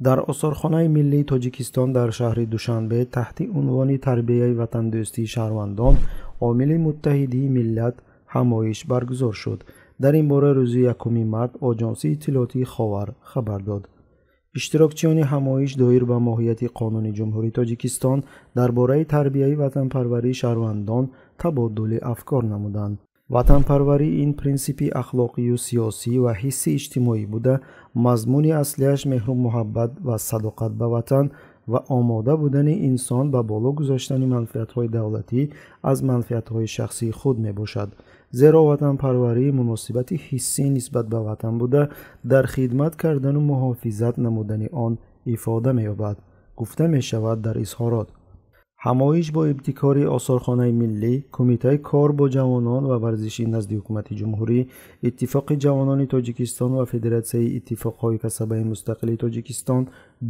Дар Осорхонаи миллии Тоҷикистон дар шаҳри Душанбе таҳти унвони «Тарбияи ватандӯстии шаҳрвандон омили муттаҳидии миллат» ҳамоиш баргузор шуд. Дар ин бора рӯзи 1 март Оҷонсии иттилоотии Ховар хабар дод. Иштирокчиёни ҳамоиш доир ба моҳияти Қонуни Ҷумҳурии Тоҷикистон дар бораи тарбияи ватанпарварии шаҳрвандон табодули афкор намуданд. Ватанпарварӣ ин принсипи ахлоқию сиёсӣ ва ҳисси иҷтимоӣ буда, мазмуни аслиаш меҳру муҳаббат ва садоқат ба ватан ва омода будани инсон ба боло гузоштани манфиатҳои давлатӣ аз манфиатҳои шахсии худ мебошад. Зеро ватанпарварӣ муносибати ҳиссӣ нисбат ба ватан буда, дар хидмат кардану муҳофизат намудани он ифода меёбад, гуфта мешавад дар изҳорот. Ҳамоиш бо ибтикори Осорхонаи миллӣ, Кумитаи кор бо ҷавонон ва варзиши назди Ҳукумати Ҷумҳурӣ, Иттифоқи ҷавонони Тоҷикистон ва Федератсияи иттифоқҳои касабаи мустақили Тоҷикистон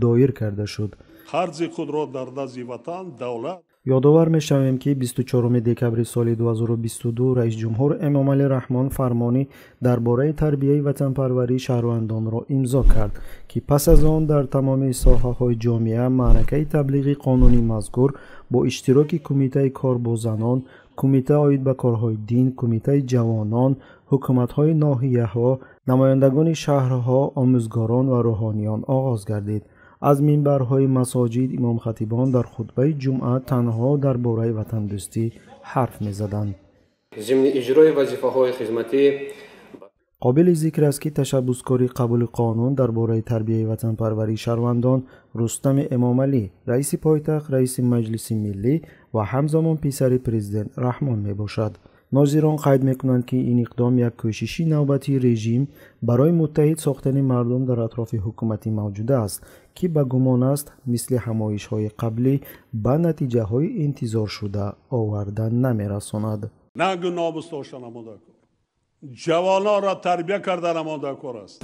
доир карда шуд. Қарзи худро дар назди ватан, давлат. Ёдовар мешавем, ки 24 декабри соли 2022 раисҷумҳур Эмомалӣ Раҳмон фармони дар бораи тарбияи ватанпарварии шаҳрвандонро имзо кард, ки пас аз он дар тамоми соҳаҳои ҷомеа маъракаи таблиғи қонуни мазкур бо иштироки Кумитаи кор бо занон, Кумита оид ба корҳои дин, Кумитаи ҷавонон, ҳукуматҳои ноҳияҳо, намояндагони шаҳрҳо, омӯзгорон ва рӯҳониён оғоз гардид. Аз минбарҳои масоҷид имомхатибон дар хутбаи ҷумъа танҳо дар бораи ватандӯстӣ ҳарф мезаданд. Зимни иҷрои вазифаҳои хизматӣ. Қобили зикр аст, ки ташаббускори қабули қонун дар бораи тарбияи ватанпарварии шаҳрвандон Рустами Эмомалӣ, раиси пойтахт, раиси Маҷлиси миллӣ ва ҳамзамон писари президент Раҳмон мебошад. Нозирон қайд мекунанд, ки ин иқдом як кӯшиши навбатии режим барои муттаҳид сохтани мардум дар атрофи ҳукумати мавҷуда аст, ки ба гумон аст, мисли ҳамоишҳои қаблӣ ба натиҷаҳои интизоршуда оварда намерасонад. Нангу номус дошта намода кор, ҷавононро тарбия карда намода кор аст.